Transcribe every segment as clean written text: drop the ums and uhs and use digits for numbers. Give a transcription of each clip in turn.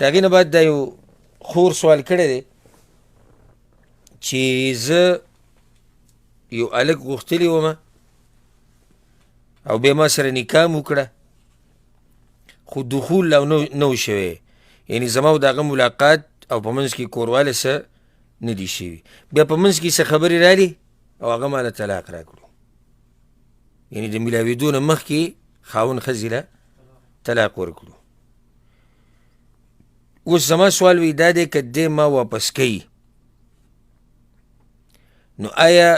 د هغې نه بعد دا یو خور سوال کړی دی چې زه یو هلک غوښتلی وم او بیا ما سره نکاح هم وکړه، خو دخول لا نه و شوی، یعنې زما او د هغه ملاقات او په منځ کې کورواله څه نه دي شوي. بیا په منځ کې څه خبرې رالې او هغه ما له طلاق راکړو، یعنې د ملاوېدو نه مخکې خاوند ښځې له طلاق ورکړو. اوس زما سوال وی دا دی که دی ما واپس کوي نو آیا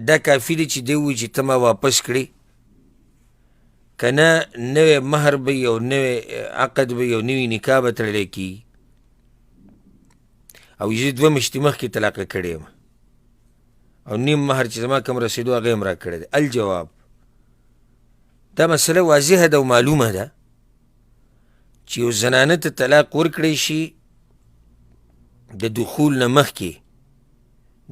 دا کافي دی چې دی ووایي چې ته ما واپس کړې، که نه نوی مهر به وي او نوی عقد به وي او نوی نکاح به تړلی کېږي؟ او زه 2 میاشتې مخکې طلاقه کړې یم او نیم مهر چې زما کوم رسېدو هغه یې هم راکړی دی. الجواب، دا مسله واضحه ده او معلومه ده چې یو زنانه ته طلاق ورکړی شي د دخول نه مخکې،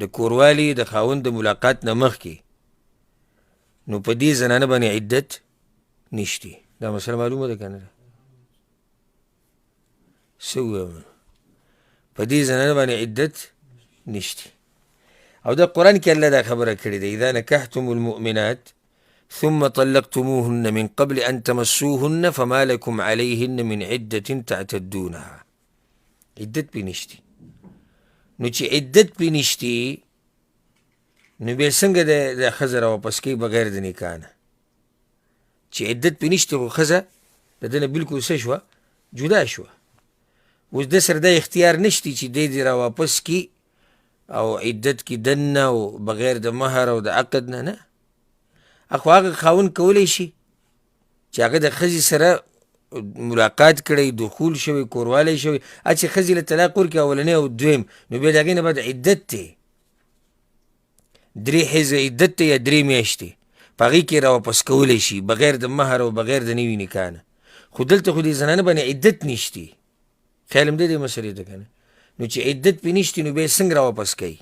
د کوروالي د خاوند د ملاقات نه مخکې، نو په دې زنانه باندې عدت نشته. دا مسله معلومه ده که نه ده؟ څه ووایم؟ په دې زنانه باندې عدت نشته. او دا قرآن کې الله دا خبره کړې ده، اذا نکحتم المؤمنات ثم طلقتموهن من قبل أن تمسوهن فما لكم عليهن من عدة تعتدونها. عدت پې نشته. نو چې عدت پې نشته نو بیا څنګه د ښځه راواپس کوي بغیر د نکاح نه؟ چې عدت پې نشته خو ښځه د ده نه بلکل څه شوه؟ جدا شوه. اوس ده سره دا اختیار نشته چې دی دې راواپس کړي او عدت کې دننه او بغیر د مهر او د عقد نه. نه، خو هغه خاوند کولی شي چې هغه د ښځې سره ملاقات کړی، دخول شوی، کوروالی شوی، چې ښځې له طلاق ورکړي اولنی او دویم، نو بیا د هغې نه بعد عدت دی، 3 حیضه عدت دی یا 3 میاشتې، په هغې کې راواپس کولی شي بغیر د مهر او بغیر د نوي نکاح نه. خو دلته خو دې زنانه باندې عدت نشتي. خیال هم دی دې مسئلې ته که نه؟ نو چې عدت پې نشتي نو بیا یې څنګه راواپس کوي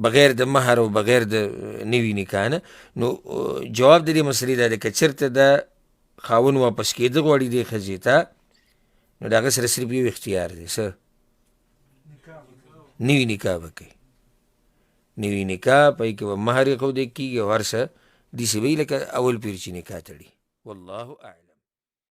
بغیر د مهر او بغیر د نوي نکاح نه؟ نو جواب د دې مسئلې دا دی که چېرته د خاوند واپس کېده غواړي دې ښځې ته، نو د هغه سره صرف یو اختیار دی، څه؟ نوي نکاح به کوي. نوي نکاح په هغې کې به مهر ایښودی کېږي او هر څه داسې به وي لکه اول پیر چې نکاح تړي. والله اعلم.